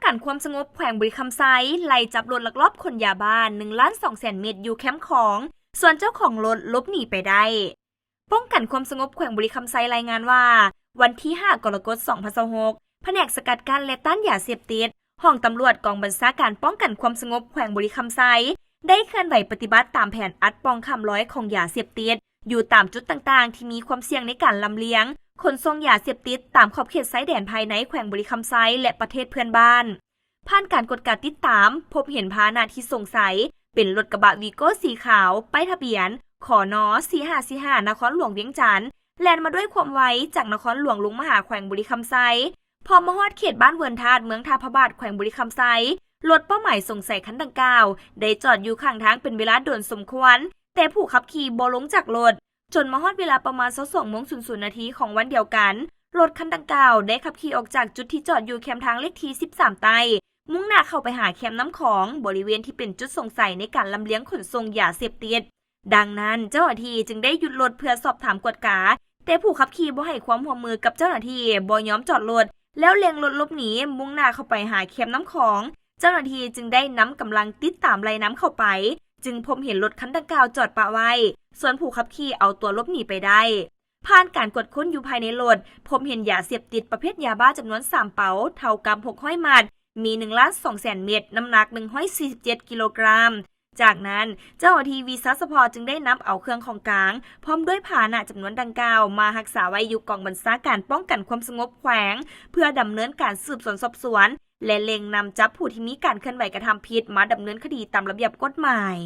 ກັນຄວາມສະຫງົບແຂວງບໍລິຄຳໄຊ ໄລ່ຈັບລົດລັກລອບຂົນຢາບ້າ ໜຶ່ງລ້ານສອງແສນເມັດ ຢູ່ແຄມຂອງ, ສ່ວນເຈົ້າຂອງລົດຫຼົບໜີໄປໄດ້. ປ້ອງກັນຄວາມສະຫງົບແຂວງບໍລິຄຳໄຊລາຍງານວ່າ ວັນທີຫ້າ ກໍລະກົດ ສອງພັນຊາວຫົກ ພະແນກສະກັດກັ້ນ ແລະ ຕ້ານຢາເສບຕິດ ຫ້ອງຕຳຫຼວດກອງບັນຊາການປ້ອງກັນຄວາມສະຫງົບແຂວງບໍລິຄຳໄຊ ໄດ້ເຄື່ອນໄຫວປະຕິບັດຕາມແຜນອັດປ້ອງຂ້າມລອຍຂອງຢາເສບຕິດ ຢູ່ຕາມຈຸດຕ່າງໆ ທີ່ມີຄວາມສ່ຽງໃນການລຳລຽງ ຂົນສົ່ງຢາເສບຕິດຕາມຂອບເຂດຊາຍແດນພາຍໃນແຂວງບໍລິຄຳໄຊ ແລະ ປະເທດເພື່ອນບ້ານ. ຜ່ານການກວດກາຕິດຕາມ, ພົບເຫັນພາຫະນະທີ່ສົງໄສ ເປັນລົດກະບະວີໂກ້ສີຂາວ ປ້າຍທະບຽນ ຂນ ສີ່ຫ້າສີ່ຫ້າ ນະຄອນຫຼວງວຽງຈັນ ແລ່ນມາດ້ວຍຄວາມໄວ ຈາກນະຄອນຫຼວງລົງມາຫາແຂວງບໍລິຄຳໄຊ. ພໍມາຮອດເຂດບ້ານເວີນທາດ ເມືອງທ່າພະບາດ ແຂວງບໍລິຄຳໄຊ, ລົດເປົ້າໝາຍສົງໄສຄັນດັ່ງກ່າວ ໄດ້ຈອດຢູ່ຂ້າງທາງເປັນເວລາດົນສົມຄວນ, ແຕ່ຜູ້ຂັບຂີ່ບໍ່ລົງຈາກລົດ, ຈົນມາຮອດເວລາປະມານ ຊາວສອງໂມງສູນນາທີຂອງວັນດຽວກັນ, ລົດຄັນດັ່ງກ່າວໄດ້ຂັບຂີ່ອອກຈາກຈຸດທີ່ຈອດຢູ່ແຄມທາງເລກທີ ສິບສາມ ໃຕ້, ມຸ່ງໜ້າເຂົ້າໄປຫາແຄມນ້ຳຂອງ, ບໍລິເວນທີ່ເປັນຈຸດສົງໄສໃນການລຳລຽງຂົນສົ່ງຢາເສບຕິດ. ດັ່ງນັ້ນ, ເຈົ້າໜ້າທີ່ຈຶ່ງໄດ້ຢຸດລົດເພື່ອສອບຖາມກວດກາ, ແຕ່ຜູ້ຂັບຂີ່ບໍ່ໃຫ້ຄວາມຮ່ວມມືກັບເຈົ້າໜ້າທີ່, ບໍ່ຍອມຈອດລົດ, ແລ້ວເລັ່ງລົດຫຼົບໜີ, ມຸ່ງໜ້າເຂົ້າໄປຫາແຄມນ້ຳຂອງ. ເຈົ້າໜ້າທີ່ຈຶ່ງໄດ້ນຳກຳລັງຕິດຕາມໄລ່ນຳເຂົ້າໄປ, ຈຶ່ງພົບເຫັນລົດຄັນດັ່ງກ່າວຈອດປະໄວ້, ສ່ວນຜູ້ຂັບຂີ່ເອົາຕົວຫຼົບໜີໄປໄດ້. ຜ່ານການກວດຄົ້ນຢູ່ພາຍໃນລົດ, ພົບເຫັນຢາເສບຕິດປະເພດຢາບ້າຈຳນວນສາມເປົາ, ເທົ່າກັບຫົກຮ້ອຍມັດ, ມີໜຶ່ງລ້ານສອງແສນເມັດ, ນ້ຳໜັກໜຶ່ງຮ້ອຍສີ່ສິບເຈັດກິໂລກຣາມ. ຈາກນັ້ນ, ເຈົ້າໜ້າທີ່ວິຊາສະເພາະຈຶ່ງໄດ້ນຳເອົາເຄື່ອງຂອງກາງ ພ້ອມດ້ວຍພາຫະນະຈຳນວນດັ່ງກ່າວ ມາຮັກສາໄວ້ຢູ່ກອງບັນຊາການປ້ອງກັນຄວາມສະຫງົບແຂວງ ເພື່ອດຳເນີນການສືບສວນສອບສວນ ແລະ ເລັ່ງນຳຈັບຜູ້ທີ່ມີການເຄື່ອນໄຫວກະທຳຜິດມາດຳເນີນຄະດີຕາມລະບຽບກົດໝາຍ.